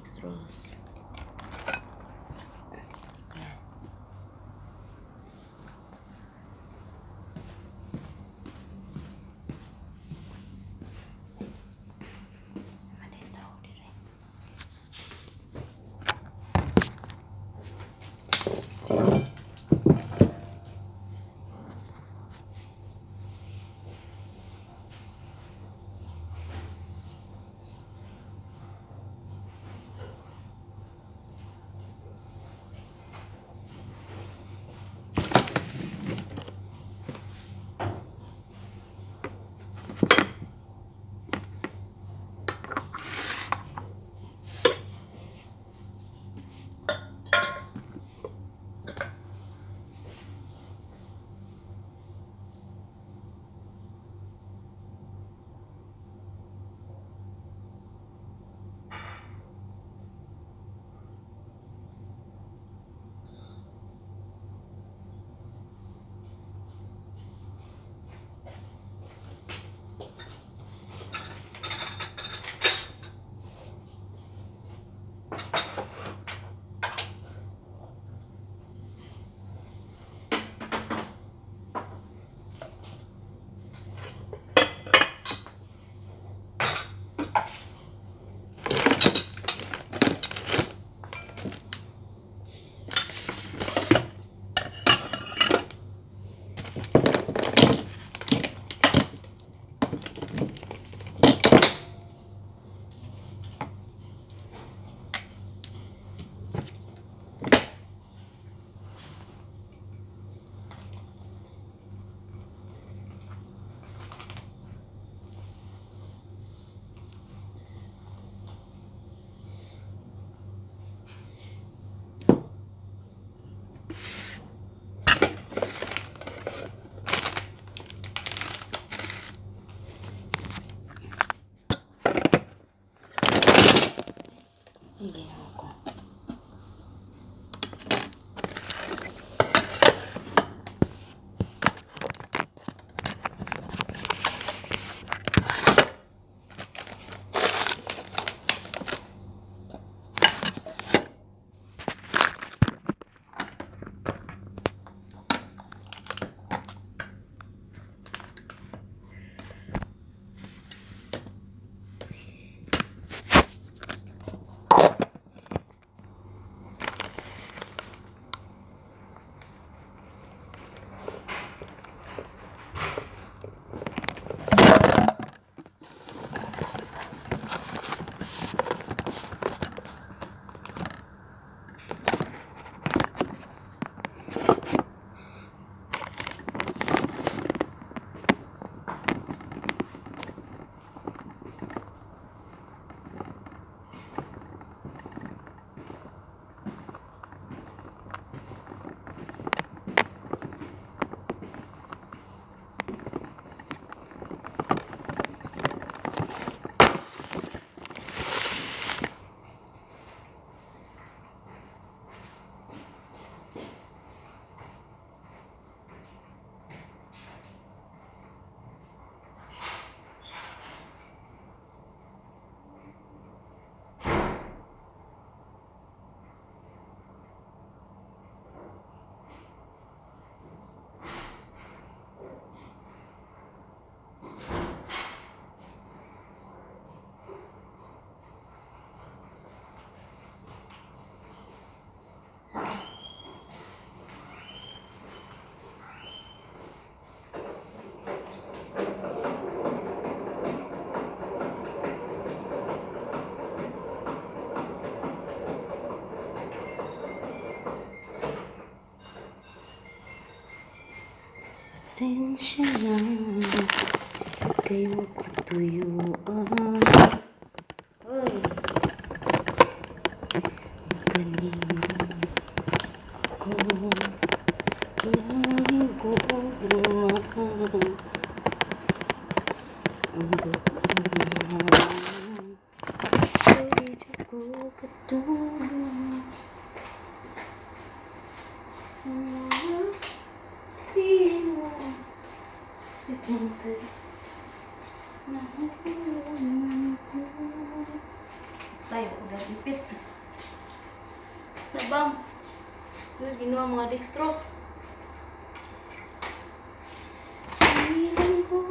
6 rows. Ayan. Naman tao dire. Ay, Ginoo ko. Pasensya na kay wa ko tuyuan. Oy, kanino ko ang buong kay di jud ko katulog sa mga imo sweet words. Nahulog ko. Tayo, udah ipit. Nabang. Ito, ginawa mga dextrose. Feeling ko.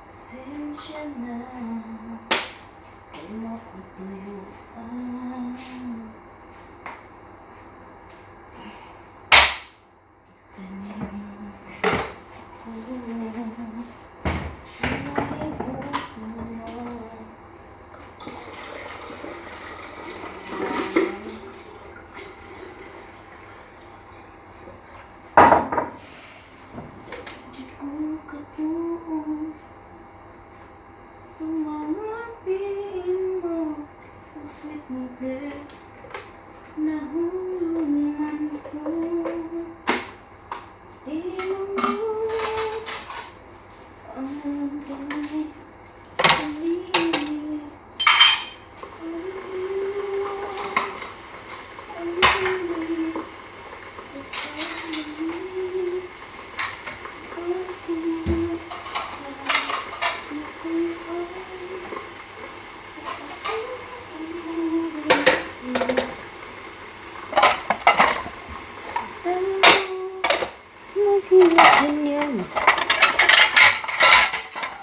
Pasensya na. Kay makatuyuan. Tanim ko ay buhay. Jud ko katuo sa mga piin mo. Ang sweet mong lips, nahulog man ko. Di mo ang balik. Balik. Sa maging ganyan.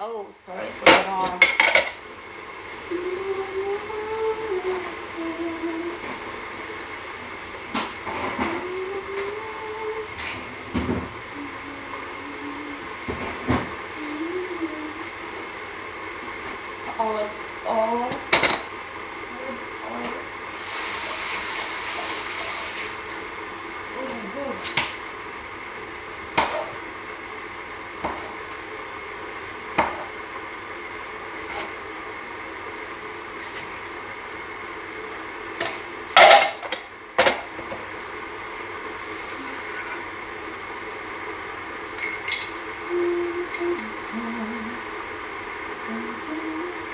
Oh, sorry for the noise. Olives oil. Olives oil. Oh, good. Stars in the sky.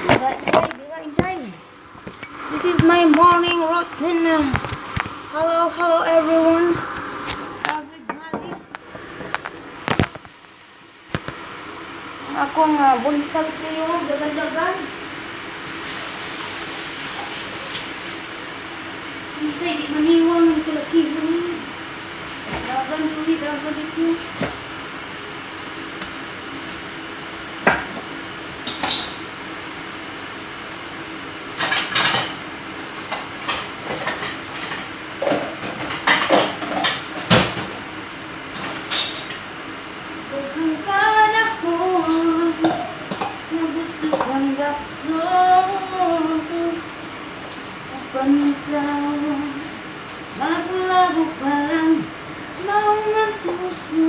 Dira, inday, dira, inday. This is my morning routine. Hello, hello, everyone. Everybody. Akong buntag sa iyo, dagan-dagan. Kinsay di maniwang ang kalakihan ni. Dagan duli, dagan dito. Daghang panahon na gusto kang dakson, apan sa mabulabog pa lang maong ang tuso.